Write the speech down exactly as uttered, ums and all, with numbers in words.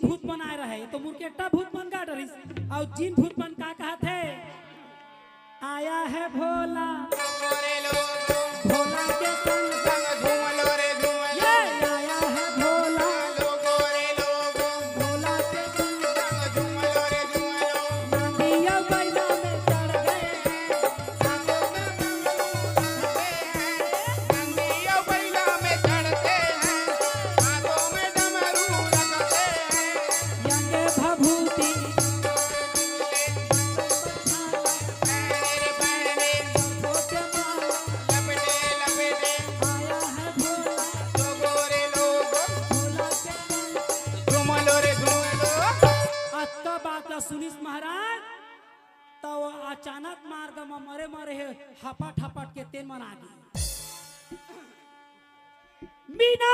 भूत मन आए रहे, तो मुरकेट्टा भूत मन का डरिस, अउ जिन भूत मन का कहत हे, आया है भोला, भोला के संग, ये आया है भोला, भोला के संग, नदिया बैला में चढ़ गए। यंगे भभूति आया है भोला, भोला के संग। अतका बात ला सुनिस महाराज, त अचानक मार्ग म मरे मरे हे, हपट हपट के तेन मन आगे। मीना!